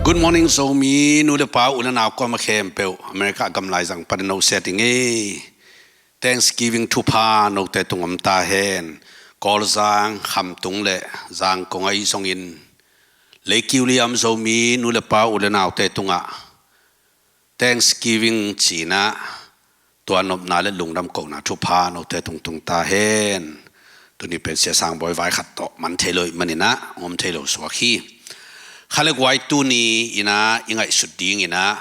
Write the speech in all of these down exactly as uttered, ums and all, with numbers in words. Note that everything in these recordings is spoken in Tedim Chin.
Good morning Zomi, nu le pa, u le nau, kuamah khempeuh America gam laizang panin no sia ding ei. Thanksgiving thupha note tung om ta hen. Kawlzang, Khamtung le Zangkong ahi zongin, leikiu liam Zomi nu le pa, u le naute tungah Thanksgiving ci-in ah tua nopna le lungdam kohna thupha note tung tung ta hen. Tuni pen Sia Sang Bawi vai khat tawh man thei lo ahih manin ah hong om thei lo suak hi. Kha le guai, tuni in ah i ngaihsut dingin ah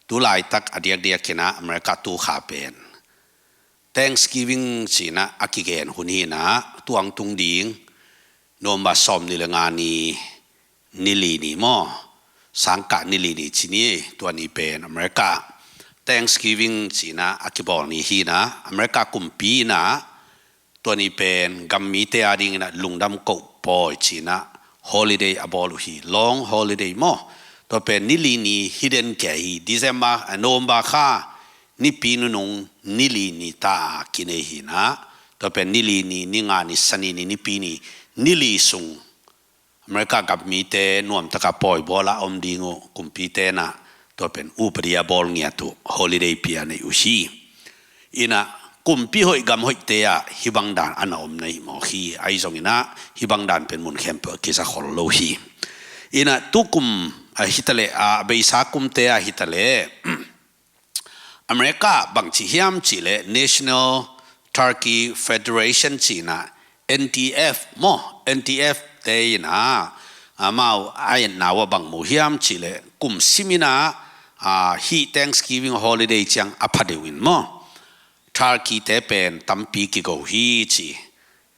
tu laitak a diakdiakin ah America tu kha pen Thanksgiving ci-in ah a kigen hun hi-in ah, tu hong tung ding November sawmnih le nga ni, ni li ni maw, sangkah ni li ni ci ni, tua ni pen America Thanksgiving ci-in ah a kibawl ni hi-in ah, America kumpi in ah tua ni pen gam mite adingin ah lungdam koh pawi ci-in ah holiday a bawl uh hi, long holiday maw. Tua pen ni li ni hidden kia hi, December, ah, November kha nipi nunung ni li ni ta a kinei hi-in ah, tua pen ni li ni, ni nga ni, Sani ni, Nipi ni, ni li sung America gam mite nuamtaka pawi bawl a om ding uh, kumpite in ah tua pen upadi a bawl ngiat uh, holiday pia nei uh hi. In ah kumpi hoih gam hoihte ah hih bang dan a na om na hih mawk hi. Ahi zongin ah hih bang dan pen mun khempeuh a kiza khol lo hi. In ah tukum, ah, hi ta leh, ah, beisa kumte ah hi ta leh America bangci hiam cih leh National Turkey Federation ci-in ah, N T F maw, N T F te in ah amau a etna uh a bang mu hiam cih leh kum simin ah, ah, hih Thanksgiving holiday ciang a pha deuh in maw, Turkey te pen tampi kigo hi ci.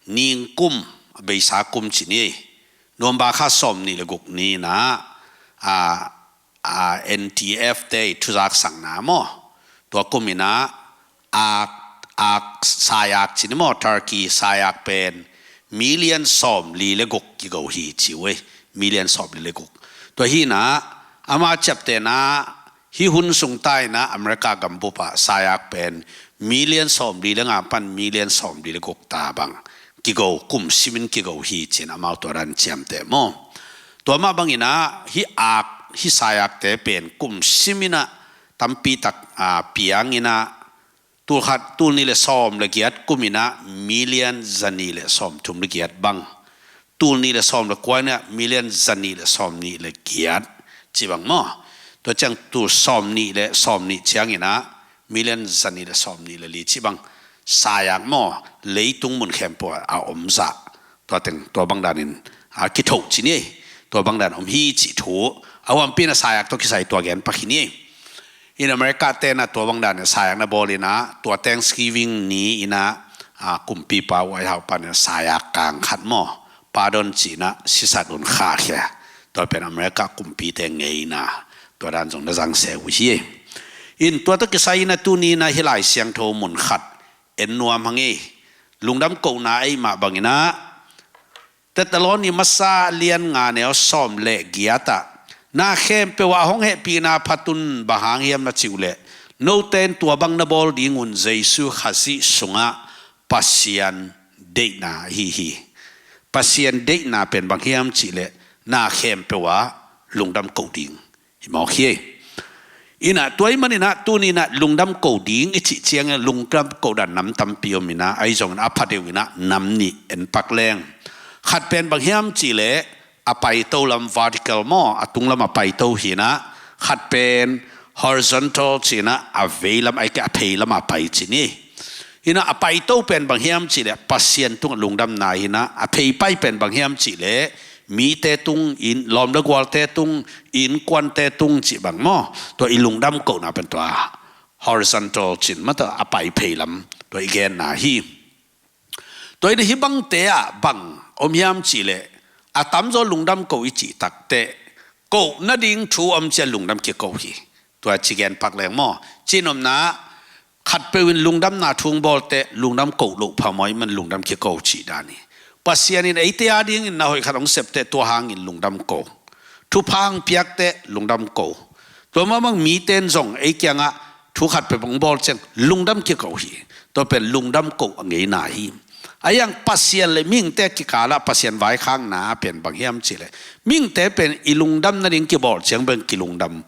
Ningkum, beisa kum ci ni, November kha sawmnih le guk ni-in ah, ah, ah, N T F te i thuzaksakna maw, tua kum in ah ak, ak, saiak ci ni maw, Turkey saiak pen million sawmli le guk kigo hi ci uh ei, million sawmli le guk. Tua hi-in ah ama ciaptehna, hih hun sung ta in ah America gambup ah saiak pen million sawmli le nga pan million sawmli le guk ta bang kigo, kum simin kigo hi ci-in amau tua dan ciamteh maw. Tua mah bangin ah hih ak, hih saiakte pen kum simin ah tampi tak, ah, piangin ah, tul khat, tul nih le sawm le giat kum in ah million zanih le sawmthum le giat bang, tul nih le sawm le kua in ah million zanih le sawmnih le giat ci bang maw. Tua ciang tul sawmnih le sawmnih ciangin ah million zanih le sawmnih le li ci bang saiak maw, leitung mun khempeuh a om zah, tua teng, tua bang danin a kithoh ci ni ei. Tua bang dan om hi cih thu a huampi in ah saiak tawh kisai tua gen pak hi ni ei. In America te in ah tua bang dan in saiak na bawl in ah, tua Thanksgiving ni in ah, ah, kumpipa uh a i haupan in ah saiak kang khat maw, pardon ci-in ah sisat un khahkhia. Tua pen America kumpite ngeina, tua dan zong na zang se uh hi. In tua tawh kisai in ah tuni in ah hih Lai Siangtho mun khat en nuam hang ei. Lungdam kohna ei mah bangin ah, Thessaloni masa lian nga neu sawm le giat ah, na khempeuh ah hong hehpihna phat un, bang hang hiam na cih uh leh, note in tua bang na bawl ding un Jesu Khazih sungah Pasian deihna ahi hi. Pasian deihna pen bang hiam cih leh na khempeuh ah lungdam ko ding hi mawk hi. In ah tua ahih manin ah tuni in ah lungdam ko ding i cih ciangin lungdam ko dan nam tampi om in ah, ahi zongin a pha deuh in ah nam nih en pak leng. Khat pen bang hiam cih leh a paito lam, vertical maw, a tunglam a paito hi in ah, khat pen horizontal ci in ah a veilam, ahih kei leh a pheilam a pai ci ni. In ah a paito pen bang hiam cih leh Pasian tungah lungdamna hi in ah, a pheipai pen bang hiam cih leh mite tung, inn, lawm le gualte tung, innkuante tung cih bang maw. Tua i lungdam kohna pen tua horizontal ci in, mah tua a pai pheilam, tua i genna hi. Tua in ah hih bangte ah bang om hiam cih leh, a tamzaw lungdam ko i cih takteh, ko nading thu om ciang lungdam kiko hi. Tua ci gen pak leng maw. Cinopna, khatpeuh in lungdamna thu hong bawlteh lungdam ko loh phamawh ahih man lungdam kiko cih dan hi. Pasian in eite adingin na hoih khat hong septeh tua hangin lungdam ko. Thupha hong piakteh lungdam ko. Tua mah bang mite in zong ei kiangah thu khatpeuh hong bawl ciang lungdam kiko hi. Tua pen lungdam ko a ngeina hi. Ahi hang Pasian le mihingte kikalah Pasian vaikhakna pen bang hiam cihleh, mihingte pen i lungdam nading kibawl ciang pen kilungdam.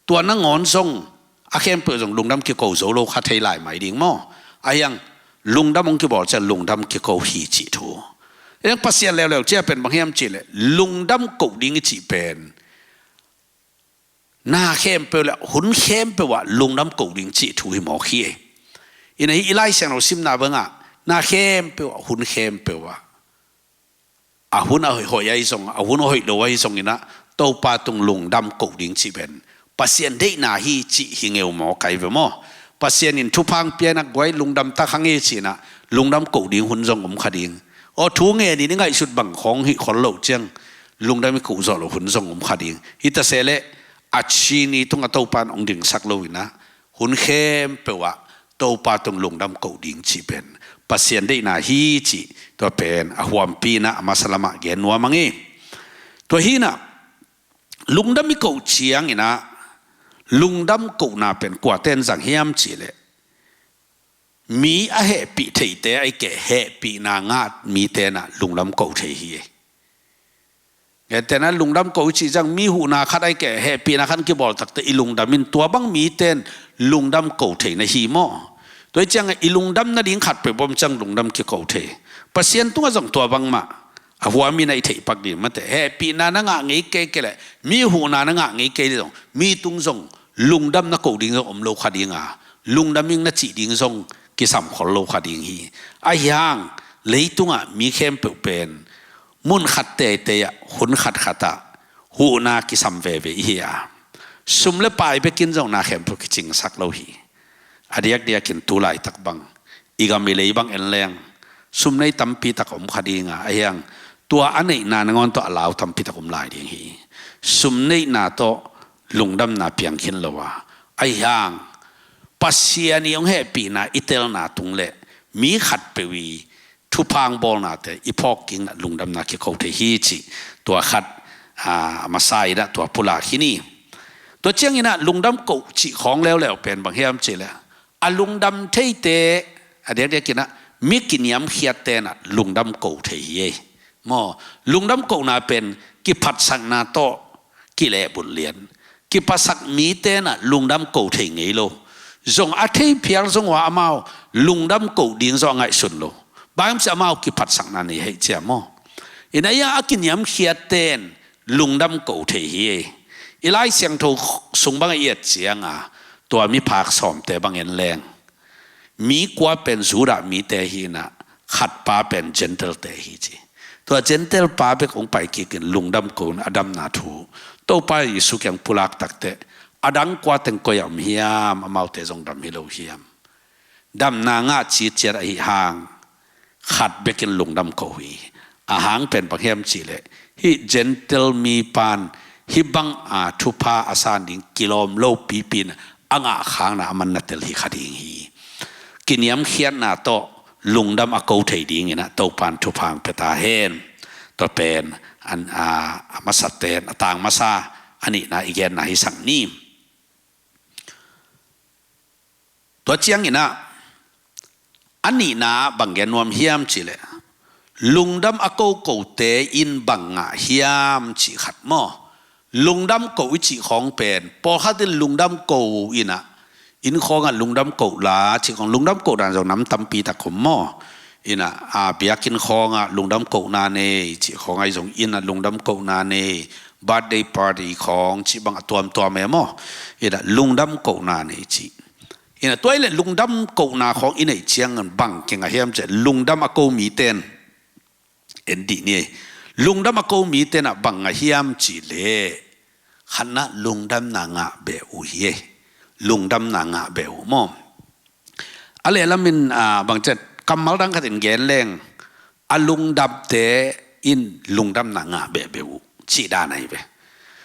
Tua nangawn zong a khempeuh zong lungdam kiko zo lo kha thei lai mai ding maw? Ahi hang lungdam hong kibawl ciang lungdam kiko hi cih thu. Ahi hang Pasian leuleu ciang pen bang hiam cihleh, lungdam ko ding i cih pen na khempeuh le hun khempeuh ah lungdam ko ding cih thu hi mawk hi. Inah hih i Lai Siangtho simna bangah na khempeuh ah, hun khempeuh ah, a hun a hoih ahi zong, a hun a hoih lo ahi zong inah Topa tung lungdam ko ding cih pen Pasian deihna hi cih hi ngeu mawk ahi ve maw? Pasian in thupha hong pia inah guai lungdam tak hang e ci inah lungdam ko ding hun zong om kha ding. Aw thu ngen in i ngaihsut bang khawng hih khol loh ciang lungdam i ko zawh loh hun zong om kha ding. Hi ta se leh a ci ni tungah Topa in hong dingsak lo inah hun khempeuh ah Topa tung lungdam ko ding cih pen Pasian deihna hi cih tua pen a huampi inah a masa lamah gen nuam hang e. Tua hi inah lungdam i ko ciang inah lungdam kona pen kuate in zang hiam cihleh, mi a hehpih theite ahih keh hehpihna ngah mite inah lungdam ko thei hi. Gentehna lungdam ko i cih ciang mi huhna khat ahih keh hehpihna khat kibawl takte i lungdam in tua bang mite in lungdam ko thei na hi maw? Tua i ciang i lungdam nading khat peuh bawm ciang lungdam kiko thei. Pasian tungah zong tua bangmah a huam inah i theih pak ding mate. Hehpihna na ngah ngei kei kei leh, mi huhna na ngah ngei kei leh zong mi tung zong lungdam na ko ding zong om lo kha ding a, lungdam ing na cih ding zong kisam khol lo kha ding hi. Ahi hang leitungah mi khempeuh pen mun khat teitei ah, hun khatkhat ah huhna kisam veve i hi a, sum le pai bekin zong na khempeuh kicingsak lo hi. A diakdiakin tu laitak bang i gam i lei bang en leng sum nei tampi tak om kha ding a, ahi hang tua a neihna nangawn tawh a lau tampi tak om lai ding hi. Sum neihna tawh lungdamna piang khin lo a, ahi hang Pasian i hong hehpihna i telna tung le mi khatpeuh i thupha hong bawlnate i phawk kik inah lungdamna kiko thei hi cih tua khat a masa inah tua pulak hi ni. Tua ciang inah lungdam ko cih khawng leuleu pen bang hiam cihleh, a lungdam theite a diakdiak inah mi kiniamkhiatte inah lungdam ko thei hi ei. Maw, lungdam kona pen kiphatsakna tawh kilehbulh lian. Kiphasak mite inah lungdam ko thei ngei lo. Zong a thei phial zong uh a amau lungdam ko ding zong a ngaihsun lo. Bang hiam cih amau kiphatsakna nei hei cia maw? Inah a kiniamkhiatte in lungdam ko thei hi ei. I Lai Siangtho sung bang a i et ciang a tua miphak sawmte bang en leng mi kua pen Judah mite hi inah khatpa pen Gentile-te hi ci. Tua Gentile pa bek hong pai kikin lungdam ko in a damna thu Topa Jesu kiang pulak takte a dang kua teng koi ah om hiam, amaute zong dam hi lo hiam? Damna ngah citciat ahi hang khat bekin lungdam ko hi. A hang pen bang hiam cihleh, hih Gentile mi pan hih bang a thupha a san ding kilawm lo pipi in a ngah khakna a man na tel hi kha ding hi. Kiniamkhiatna tawh lungdam a ko thei ding inah Topan thupha hong pia ta hen. Tua pen an, a, a masa ten, a tang masa a nihna i genna hi sak ni. Tua ciang inah a nihna bang gen nuam hiam cihleh, lungdam a kokote in bang ngah hiam cih khat maw? Lungdam ko i cih khawng pen pawlkhat in lungdam ko inah, inn khawngah lungdam ko la cih khawng, lungdam ko dan zong nam tampi tak om maw? Inah a biakinn khawngah lungdam kona nei cih khawng ahi zong, innah lungdam kona nei, birthday party khawng cih bang a tuamtuam e maw? Inah lungdam kona nei cih. Inah tua i le lungdam kona khawng i neih ciangan bang kingah hiam cih leh, lungdam a ko mite in en dih ni. Lungdam a ko mite inah bang ngah hiam cihleh, khatna lungdamna ngah beh uh hi. Lungdamna ngah beh uh maw? A lehlamin, a, bang ciat kammal dang khatin gen leng, a lungdamte in lungdamna ngah behbeh uh cih dan ahi ve.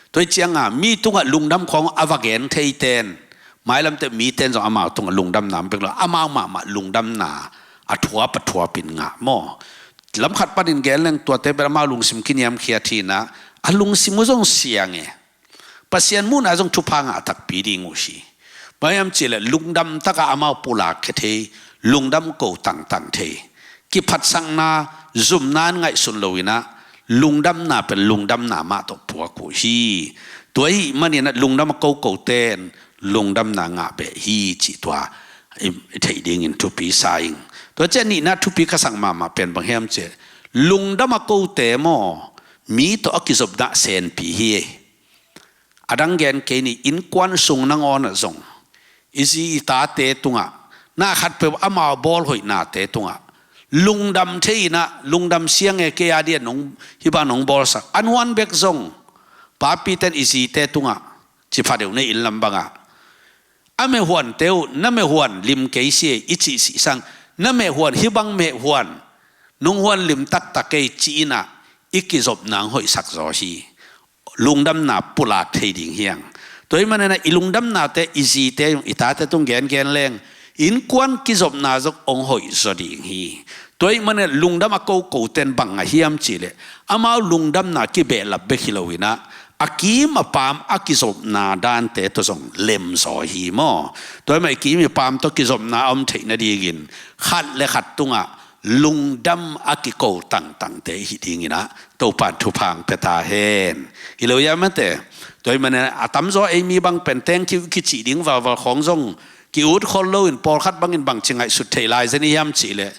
Tua hi cianga mi tungah lungdam khawng a va gen theite in, mailamte mite in zong amau tungah lungdamna om pek lo, amau mahmah lungdamna a thuap a thuapin ngah maw? Lamkhat panin gen leng tuate bel amau lungsim kiniamkhiat hi inah, a lungsim uh zong siang e. Pasian muhna zong thupha ngah takpi ding uh hi. Bang hiam cihleh lungdam takah amau pulak khia thei, lungdam ko tangtang thei. kiphatsakna, zumna in ngaihsun lo in ah, lungdamna pen lungdamna mah tawh puak uh hi. Tua ahih manin ah lungdam a kokote in lungdamna ngah beh hi cih tua i, i theih dingin thupi sa ing. Tua ciang nihna thupi ka sak mahmah pen bang hiam cih leh, lungdam a kote maw, mi tawh a kizopna senpi hi. A dang gen kei ni, innkuan sung nangawn ah zong, i zi i tate tungah, na khatpeuh amau bawl hoihnate tungah lungdam thei in ah, lungdam siang e, kei a dia nong, hih bang nong bawlsak. A nuan bek zong, papite in i zite tungah, ci pha deuh, na inn lam bangah, a mehhuante uh, na mehhuan lim kei si e, i cih sihsang, na mehhuan, hih bang mehhuan nong huan lim taktak ei, ci in ah i kizopna hong hoihsak zaw hi. Lungdamna pulak thei ding hi hang. Tua ahih manin ah i lungdamnate, i zite, i tate tung gengen leng, innkuan kizopna zong hong hoih zaw ding hi. Tua ahih manin ah lungdam a kokote in bang ngah hiam cih leh, amau lungdamna kibehlap bek hi lo in ah, a kim a paam a kizopna dante tawh zong lem zaw hi maw. Tua ahih manin i kim i paam tawh kizopna a om theih nadingin, khat le khat tungah lungdam a kiko tangtangte i hih dingin ah Topa'n thupha hong pia ta hen. Hi lo hia, mate? Tua ahih manin ah a tamzaw ei mi bang pen thank you kici ding valval khawng zong ki-ut khol loin, pawlkhat bangin bangci ngaihsut theih lai zen i hiam cih leh,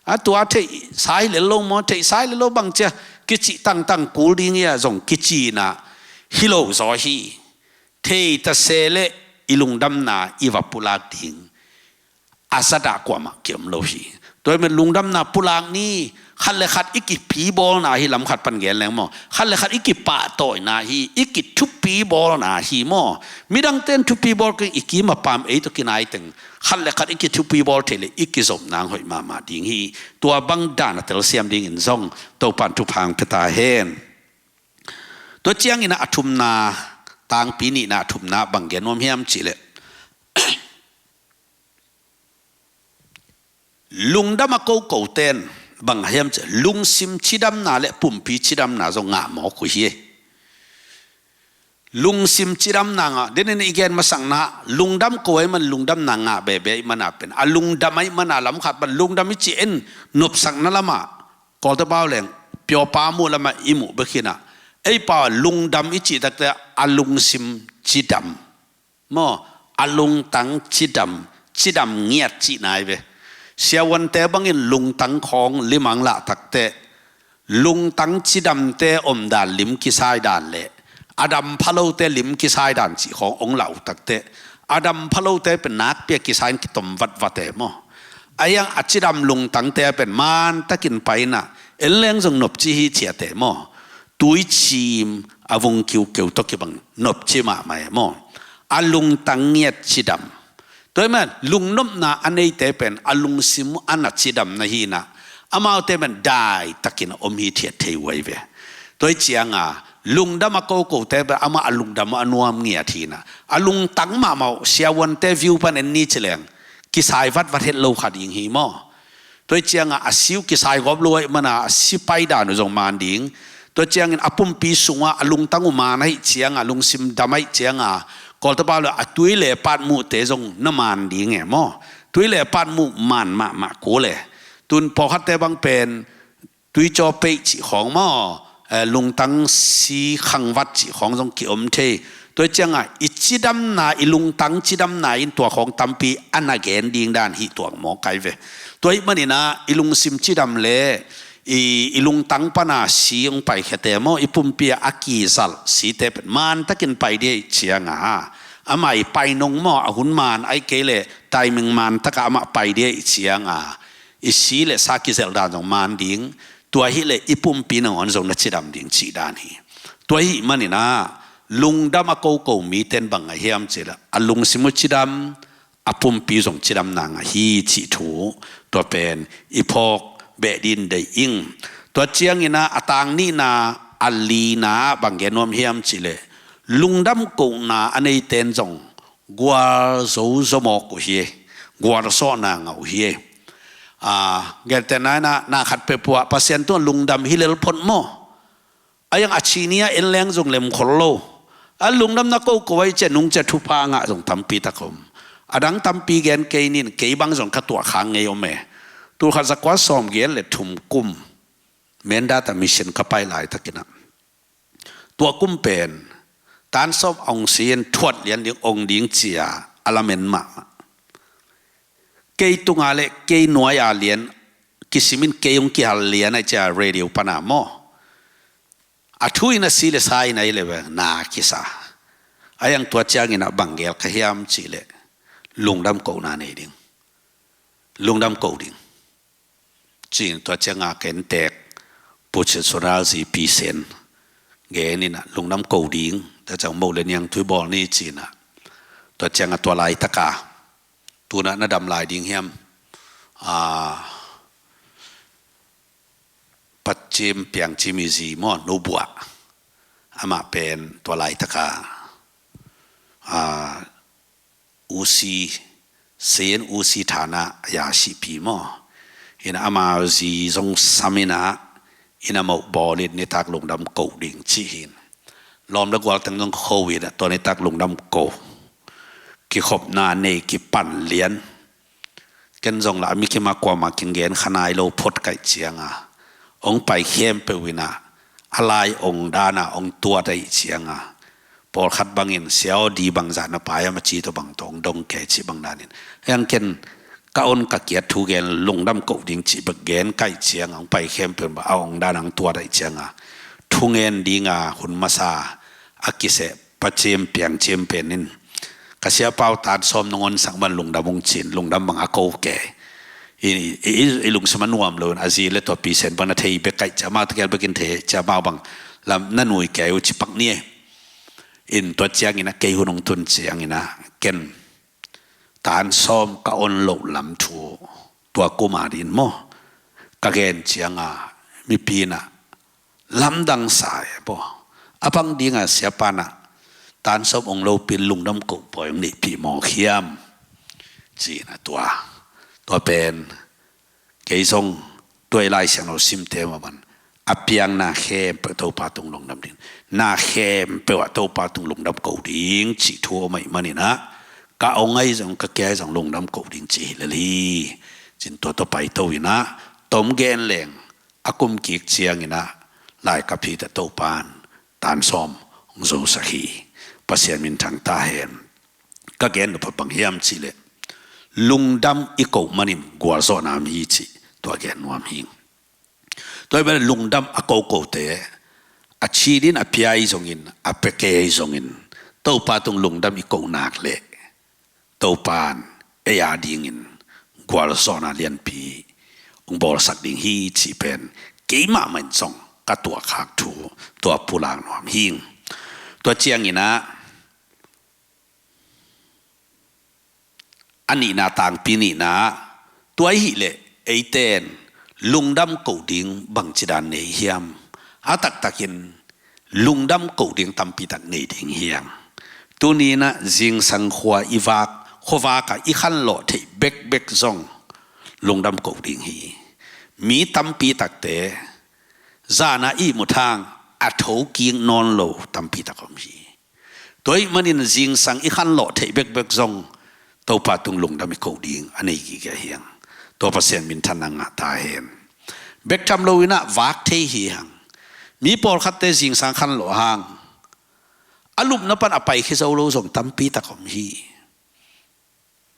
a tua theihsa hi lel lo maw, theihsa hi lel lo, bangci a kici tangtang kul ding hi a zong kici in ah, hi lo zaw hi. Thei ta se leh i lungdamna i va pulak ding a zat ah kuamah kiom lo hi. Tua ahih manin lungdamna pulak ni. Khat le khat i kipibawlna hi, lam khat pan gen leng maw, khat le khat i kipahtawina hi, i kithupibawlna hi maw. Midangte in thupibawl kei, i kim a paam ei tawh kinai teng, khat le khat i kithupibawl thei leh i kizopna hong hoih mahmah ding hi. Tua bang dan a telsiam dingin zong Topa'n thupha hong pia ta hen. Tua ciangin ah a thumna, tangpi nihna a thumna bang gen nuam hiam cih leh, lungdam a kokote in bang ngah hiam cih leh, lungsim cidamna le pumpi cidamna zong ngah mawk uh hi. Lungsim cidamna ngah, den in i gen masakna, lungdam ko ahih man lungdamna ngah bebe ahih mana pen, a lungdam ahih mana lam khat pan lungdam i cih in nopsakna lamah, Kawlte pau leng, pyaw pa muh lamah i muh bek hi in ah, ei pau ah lungdam i cih takte a lungsim cidam maw, a lungtang cidam, cidam ngiat cihna hi ve. Siavuante bangin lungtang khawng lim a hong lah takteh, lungtang cidamte omdan lim kisai dan le a dam phalote lim kisai dan cih khawng hong lah uh takteh, a dam phalote pen nakpi a kisai in kitom vatvat e maw. Ahi hang a cidam lungtangte pen mantakin pai in ah, en leng zong nopci hi ciat e maw. Tuicim a vung kiukeu tawh kibang nopci mahmah e maw. A lungtang ngiat cidam. Tua ahih man lungnopna a neite pen a lungsim uh a na cidam na hi in ah, amaute pen daitakin a om hithiat thei uh ahi ve. Tua ahih ciangin lungdam a kokote pen amah a lungdam uh a nuam ngiat hi in ah, a lungtang mahmah uh, siavuante view pan en ni ci leng kisai vatvat het lo kha ding hi maw. Tua ahih ciangin a si uh kisai gawp lo ahih manin a si paidan uh zong man ding. Tua ahih ciangin a pumpi sungah a lungtang uh man ahih ciangin, lungsim dam ahih ciangin, Kawlte pau leh a tui le a paat muhte zong na man ding e maw. Tui le a paat muh man mahmah kul e. Tun pawlkhatte bang pen tuicaw peih cih khawng maw, eh, lungtang si khangvat cih khawng zong kiom thei. Tua ahih ciangin i cidamna, i lungtang cidamna in tua khawng tampi a na gen ding dan hi tuak mawk ahi ve. Tua ahih manin ah i lungsim cidam le i, i lungtang pan a si hong paikhia te maw, i pumpi ah a kizalh site pen mantakin pai ding ahih ciangin, amah i pai nong maw, a hun man ahih kei leh timing mantak ah amah pai ding ahih ciangin, i si le sa kizelh dan zong man ding. Tua hi leh i pumpi nangawn zong na cidam ding cih dan hi. Tua ahih manin ah lungdam a koko mite in bang ngah hiam cih leh, a lungsim uh cidam, a pumpi zong cidamna ngah hi cih thu tua pen i phawk beh ding deih ing. Tua ahih ciangin ah a tang nihna, a lina ah bang gen nuam hiam cih leh, lungdam kohna a neite in zong gualzo zaw mawk uh hi. Gualzawhna ngah uh hi. Ah, gentehna in ah, na khat peuhpeuh ah Pasian tungah lungdam hi lel phot maw. Ahi hang a ci ni ah en leng zong lem khol lo. A lungdamna koko ahih ciang nungciang thupha ngah zong tampi tak om. A dang tampi gen kei ning, kei bang zong ka tuah khak ngei om e. Tulkhat zakua sawmgiat le thum kum Mindat ah mission ka pai laitakin ah, tua kum pen tan sawm ong si in thuat lian ding ong ding ci-a a lamen mahmah. Kei tunga le kei nuai-a lian kisimin kei ong kihal lian a ci-a radio pana maw, a thu in a si le sa in a hi le ve na kisa. A iang tua ciangin ah bang gel ka hiam cih leh lungdam kohna nei ding, lungdam koh ding. Cin tua cianga ken tek Pu Cin Sura Zi Pi Sen gen in ah lungdam koh ding, tua ciang moh le niangtui bawl ni cin ah, tua cianga tua laitaka tuna na dam lai ding hiam? Pacim piangcim i zi maw, Nu Buah, amah pen tua laitaka usi, Sen usi thana a ya sihpi maw, in ama zi zong sam in ah, in a moh bawl in nitak lungdam koh ding cih hin. Lawm le gual teng zong kho in ah tua nitak lungdam koh, kikhopna nei kipan lian. Ken zong lah a mi kim a kuama kin gen kha nai lo phot kaih cianga ong pai khempeuh in ah a lai ong dana ong tuat ahih cianga, pawlkhat bangin sia aw di bangzah na pai a maci tawh bang tawh ong dong kei cih bang danin, hiang ken ka on ka kiat thu gen lungdam koh ding cih bek gen kaih cianga ong pai khempeuh in bah a ong dana ong tuat ahih cianga, thungen dinga hun masa a kiseh Pacim piangcim pen in ka sia pau tan sawm nong onsak man lungdam ung cin, lungdam bang a ko ke. I, i, i, i lungsim a nuam lo in a zi le tua Pi Sen bang na thei bek kaih cia mau tegel bekin thei cia mau bang lam na nui ke u cipak ni e. In tua ciangin a kei hun ong tun ciangin a ken tan sawm ka on loh lam thu tua kuma din maw, ka gen cianga mipi in ah lamdang sa e baw. A pang dinga siapa in ah tan sawm ong lopin lungdam koh pawi ong neihpih mawk hiam? Ci-in ah tua, tua pen kei zong tua i Lai Siangtho simte mah bang a piang na khempeuh Topa tung lungdam ding, na khempeuh ah Topa tung lungdam koh ding cih thu om ahih manin ah, ka ong ahi zong ka kia ahi zong lungdam koh ding cih hi lel hi. Cin tua tua paito in ah tom gen leng a kum kik ciangin ah laikap hi ta Topan tan sawm hong zosak hi. Pasian minthang ta hen. Ka gen nop bang hiam cih leh lungdam i koh manin gualzawhna om hi cih tua gen nuam hi. Tua hi manin lungdam a kokote a ci din a pia ahi zongin a pia kei ahi zongin Topa tung lungdam i koh nak leh Topan ei a dingin gualzawhna lianpi hong bawlsak ding hi cih pen keimah mah in zong ka tuahkhak thu tua pulak nuam hi. Tua ciangin ah a nihna tangpi nihna tua ahih leh eiten lungdam koh ding bangci dan nei hiam? A taktakin lungdam koh ding tampi tak nei ding hiam? Tuni in ah zingsang khua i vak, khuavak ah i khanlawh theih bekbek zong lungdam koh ding hi. Mi tampi takte zan a ihmut hang a thokik nawn lo tampi tak om hi. Tua ahih manin zingsang i khanlawh theih bekbek zong Topa tung lungdam i koh ding a nei gige hi hang. Tua Pasian minthanna ngah ta hen. Bek tham lo in ah vak thei hi hang. Mi pawlkhatte zingsang khanlawh hang a lupna pan a paikhia zo lo zong tampi tak om hi.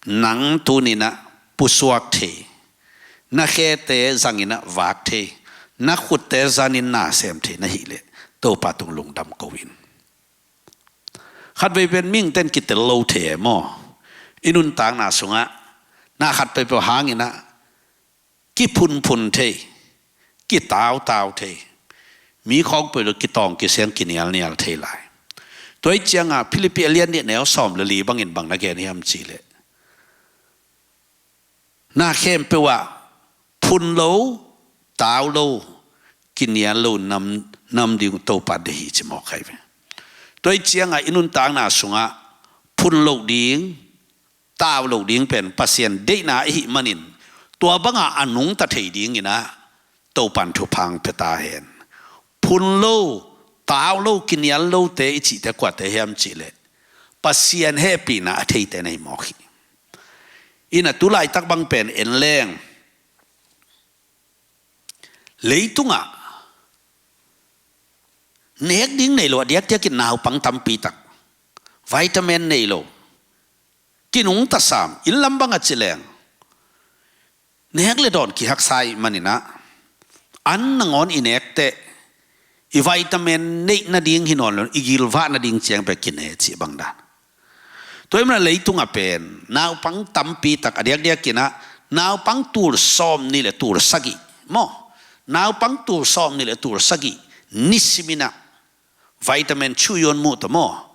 Nang tuni in ah pusuak thei, na khete zangin ah vak thei, na khutte zanin na sem thei na hih leh Topa tung lungdam ko in. Khatvei pen mihingten kitel lo thei e maw? I nuntakna sungah na khat peuhpeuh hangin ah kiphunphun thei, kitautau thei, mi khawng peuh lo kitawng kisiang kinialnial thei lai. Tua ahih cianga Philippi a lian nih neu sawm le li bangin bang na gen hiam cih leh na khempeuh ah phun lo, tau lo, kinial lo nam, nam ding Topa deih hi ci mawk hi ve. Tua ahih cianga i nuntakna sungah phun loh ding, tau loh ding pen Pasian deihna ahih manin tua banga a nungta thei dingin ah Topan thupha pia ta hen. Phun lo, tau lo, kinial lote i cihte kuate hiam cih leh Pasian hehpihna a theite na hi mawk hi. In ah tu laitak bang pen en leng Leitungah nek ding nei lo, a diakdiakin naupang tampi tak, vitamin nei lo, kinungtasam, inn lam bang a ci leng, nek le dawn kihaksa ih manin ah, an nangawn i nek teh i vitamin neih nading hi nawn lo, i gilvah nading ciang bek kine cih bang dan. Tua ih manin ah leitungah pen naupang tampi tak, a diakdiakin ah naupang tul sawm nih le tul sagih maw, naupang tul sawm nih le tul sagih nisimin ah vitamin chu yon mu ta maw,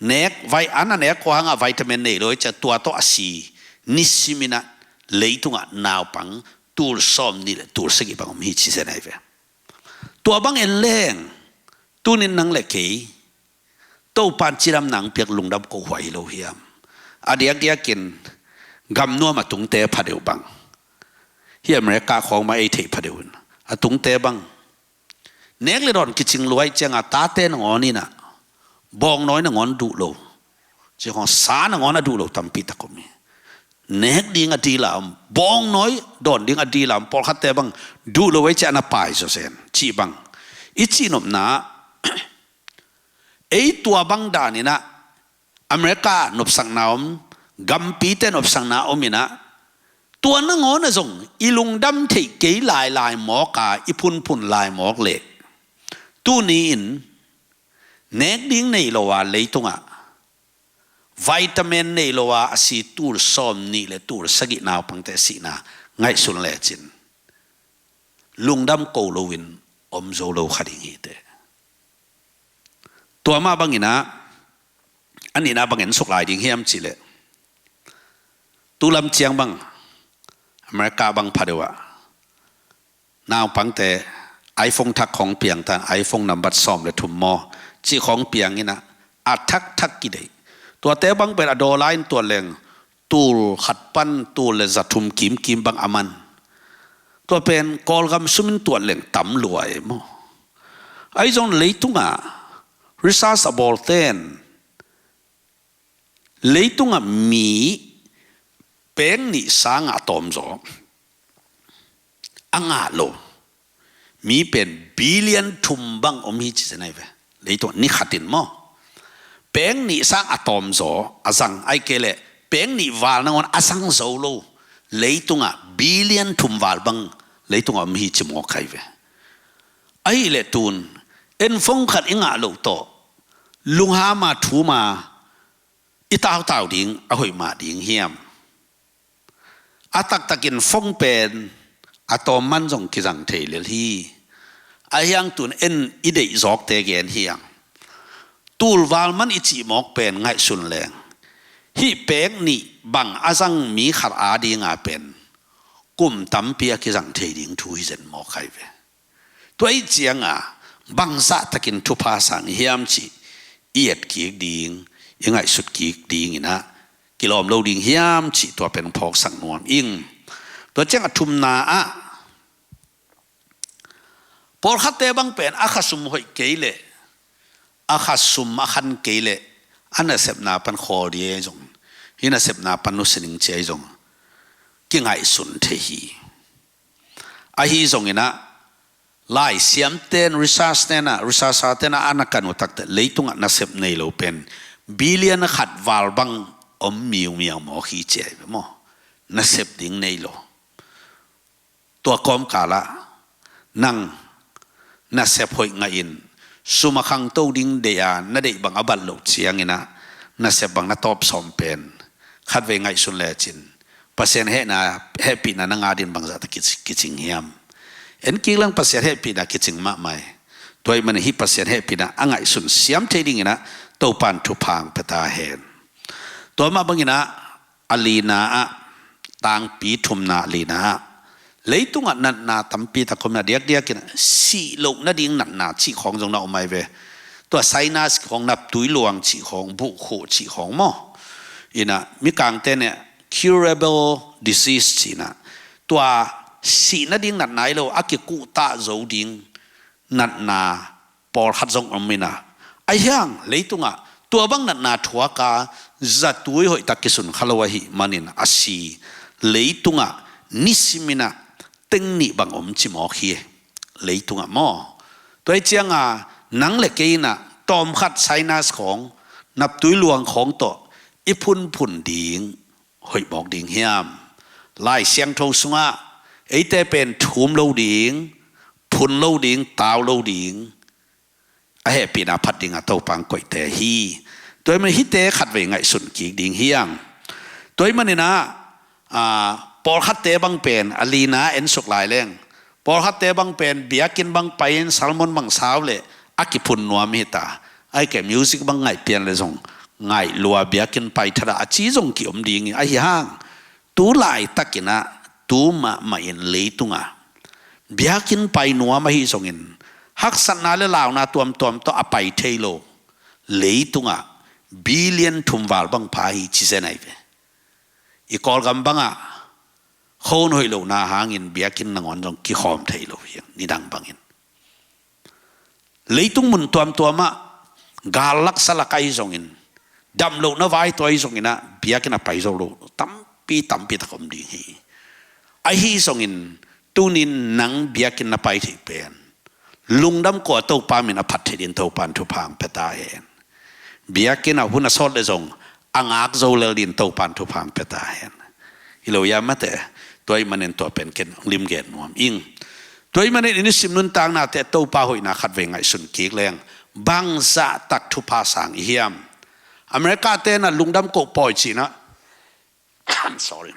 nek vai an a nek khua hangah vitamin nei lo ih ciah, tua tawh a si nisimin ah leitungah naupang tul sawm nih le tul sagih bang om hi ci zen ahi ve. Tua bang en leng, tunin nang le kei Topan cidam nang piak lungdam ko huai hi lo hiam? A diakdiakin gamnuam a tungte phadeuh bang, hi America khawng mah ei theih phadeuh in, a tungte bang nek le dawn kicing luai ciangah tate nangawn in ah bawngnawi nangawn duh lo, ci khawng sa nangawn a duh lo tampi tak om hi. Nek ding a dila om, bawngnawi dawn ding a dila om, pawlkhatte bang duh lo ei ciah na pai zawzen cih bang i cihnopna ah, ei tua bang danin ah America nopsakna om, gampite nopsakna om in ah, tua nangawn ah zong i lungdam theih kei lailai mawk a, i phunphun lai mawk leh, tuni-in nek ding nei lo a leitungah vitamin nei lo a a si tul sawm nih le tul sagih naupangte sihna ngaihsun lecin lungdam ko loin om zo lo kha ding hi teh. Tua mah bangin ah, a nihna bangin suk lai ding hiam cih leh, tu lam ciang bang America bang phadeuh ah naupangte iPhone thak khawng piang tan, iPhone nambat sawm le thum maw, cih khawng piang in ah, a thakthak kideih. Tuate bang pen a dollar in tuat leng tul khat pan tul le za thum kimkim bang a man. Tua pen Kawlgam sumin tuat leng tam lua e maw. Ahi zong leitungah research a bawlte in leitungah mi peng nih sangah a tawmzaw a ngah lo mi pen billion thum bang om hi ci zen ahi ve. Leitungah ni khatin maw, peng nih sang a tawmzaw a zang, ahih kei leh peng nih val nangawn a zang zo lo leitungah billion thum val bang leitungah om hi ci mawk ahi ve. Ahih leh tun en phone khat i ngah loh tawh lungham a thum a i tautau ding a hoih mah ding hiam? A taktakin phone pen a tawm man zong kizang thei lel hi. Ahi hang tun en i deih zawkte gen hi hang. Tul val man i cih mawk pen ngaihsun leng, hih pek nih bang a zang mi khat adinga pen kum tampi a kizang thei ding thu hi zen mawk ahi ve. Tua ahih cianga bangzah takin thupha sang hiam cih i et kik ding, i ngaihsut kik dingin ah kilawm lo ding hiam cih tua pen phawksak nuam ing. Tua ciang a thumna ah, pawlkhatte bang pen a khasum hoih kei leh, a khasum a khan kei leh, a nasepna pan khawl ding ahi zong, hih nasepna pan nusia ning ci ahi zong kingaihsun thei hi. Ahi zongin ah, laisiamte in, research-te in ah, researcher-te in ah a na kan uh takteh leitungah nasep nei lo pen billion khat val bang om miumiau mawk hi ci ahi ve maw. Nasep ding nei lo. Tua kawmkalah nang nasep hoih ngahin, sum a khangto ding deih a na deih bang a bat loh ciangin ah nasep bang na tawp sawm pen khatvei ngaihsun lecin Pasian hehna, hehpihna nang adin bangzah tak kici-, kicing hiam? En kik leng Pasian hehpihna kicing mahmah hi. Tua ahih manin hih Pasian hehpihna a ngaihsun siam thei dingin ah Topan thupha hong pia ta hen. Tua mah bangin ah a lina ah, tangpi thumna a lina ah, leitungah natna tampi tak om in ah, diakdiakin ah sih loh nading natna cih khawng zong na om ahi ve. Tua sinus khawng, naptui luang cih khawng, buhkhuh cih khawng maw. In ah mikangte in ah curable disease ci in ah, tua sih nading natna hi lo, a kikuhtah zo ding natna pawlkhat zong om in ah, ahi hang leitungah tua bang natna thuak a zatui hoihtak kisun kha lo ahih manin a si leitungah nisimin ah teng nih bang om ci mawk hi. leitungah maw? Tua hi cianga nang le kei inah tawmkhat sinus khawng, naptui luang khawng tawh i phunphun ding hoih mawk ding hiam? Lai Siangtho sungah eite pen thum lo ding, phun lo ding, tau lo ding, a hehpihna phat dinga Topa hong koihte hi. Tua hi manin hihte khatvei ngaihsun kik ding hi hang. Tua hi maninah, aa, pawlkhatte bang pen a lina ensuk lai leng, pawlkhatte bang pen biakinn bang pai-in sermon bang sau leh a kiphun nuam hi ta. Ahih kei music bang ngaih pian le zong ngaih lua, biakinn pai thadah a ci zong ki-om ding hi. Ahi hang tu laitakinah, tu mahmahin leitungah biakinn pai nuam ahi zongin, haksatna le launa tuamtuam tawh a pai thei lo leitungah billion thum val bang pha hi ci zen ahi ve. I Kawlgam bangah khua hoih lohna hangin biakinn nangawn zong kikhawm thei lo hi, nidang bangin. Leitung mun tuamtuamah gal laksa lak ahi zongin, damlohna vai tawh ahi zonginah biakinn a pai zo lo tampi tampi tak om ding hi. Ahi zongin tunin nang biakinn na pai theih pen lungdam ko a, Topa min a phat theih dingin Topan thupha hong pia ta hen. Biakinn a hun a sawt le zong a ngak zo lel dingin Topan thupha hong pia ta hen. Hi lo ia mate, tua hi manin tua pen ken lim gen nuam ing. Tua hi manin i nisim nuntaknate Topa hoihna khatvei ngaihsun kik leng bangzah tak thupha sang i hiam? America tenah lungdam ko pawi cinah, sorry,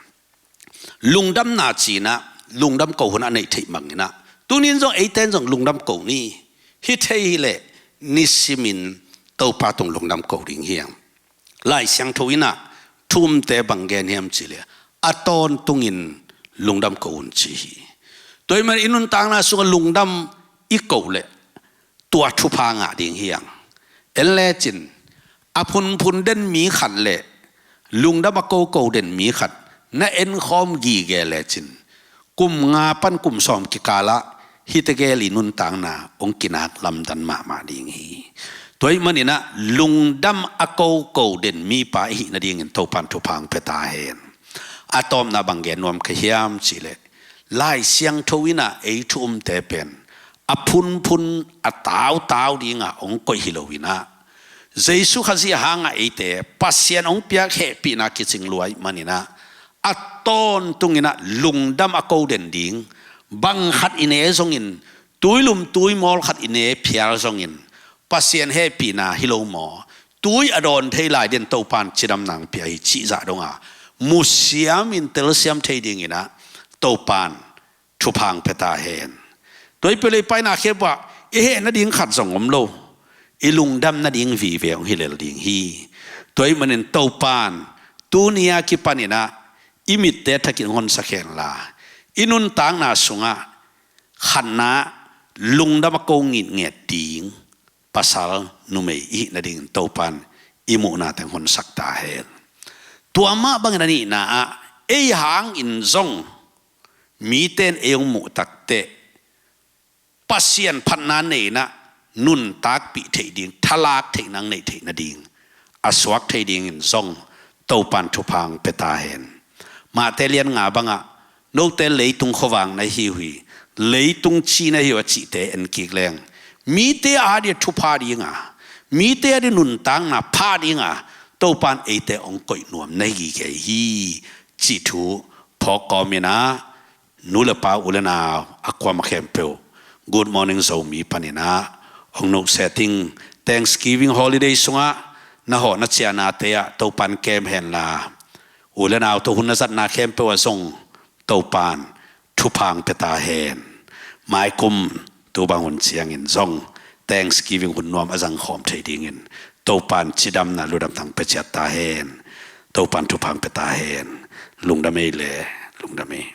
lungdamna cinah lungdam ko hun a neih theih manginah, tunin zong eiten zong lungdam ko ni. Hi thei hileh nisimin Topa tung lungdam ko ding hi hang. Lai Siangtho inah thu umte bang gen hiam cihleh, a tawntungin lungdam ko un ci hi. Tua hi man i nuntakna sungah lungdam i ko leh tua thupha ngah ding hi hang. En lecin a phunphun den mi khat le lungdam a koko den mi khat na enkhawm gige lecin kum nga pan kum sawm kikalah hihte gel i nuntakna hong kinak lamdang mahmah ding hi. Tua hi maninah lungdam a koko den mipa i hih nadingin Topan thupha hong pia ta hen. A tawpna bang gen nuam ka hiam cihleh, Lai Siangtho inah ei thu umte pen a phunphun a tautau dinga hong koih hi loinah, Jesu Khazih hangah eite Pasian hong piak hehpihna kicing lua ahih maninah, a tawntunginah lungdam a ko den ding, bang khat i ne zongin, tuilum tuimawl khat i ne phial zongin, Pasian hehpihna hi lo maw, tui a dawn thei lai den Topan cidamna hong pia hi cih zah donga musiamin telsiam thei dinginah Topan thupha hong pia ta hen. Tua hi pia lei paina khempeuh ah i heh nading khat zong om lo, i lungdam nading vive hong hi lel ding hi. Tua hi manin Topan tuni a kipaninah i mitte thakin hong honsak henla, i nuntakna sungah khatna lungdam a ko ngitnget ding pasal numei i hih nadingin Topan i muhna teng honsak ta hen. Tua mah bangin a nihna ah ei hangin zong mite in ei hong muh takteh Pasian phatna neinah nuntakpih theih ding, thalak theih nang neih theih nading a suak thei dingin zong Topan thupha hong pia ta hen. Mate lian nga bangah note leitung khuavang na hi uh hi, leitung ci na hi uh a cihte en kik leng, mite a dih thupha dinga, mite a dih nuntakna pha dinga Topan eite hong koih nuam na hi gige hi cih thu phawk kawminah, nu le pa, u le nau, a kuamah khempeuh Good Morning Zomi paninah hong nuhset ing. Thanksgiving holiday sungah na hawh na ciahnate ah Topan kem henla, u le nau tawh hun na zatna khempeuh ah zong Topan thupha hong pia ta hen. Maikum tu bang hun ciangin zong Thanksgiving hun nuam a zangkhawm thei dingin Topan cidamna lungdam tang pia ciat ta hen. Topan thupha hong pia ta hen. Lungdam ei le, lungdam ei.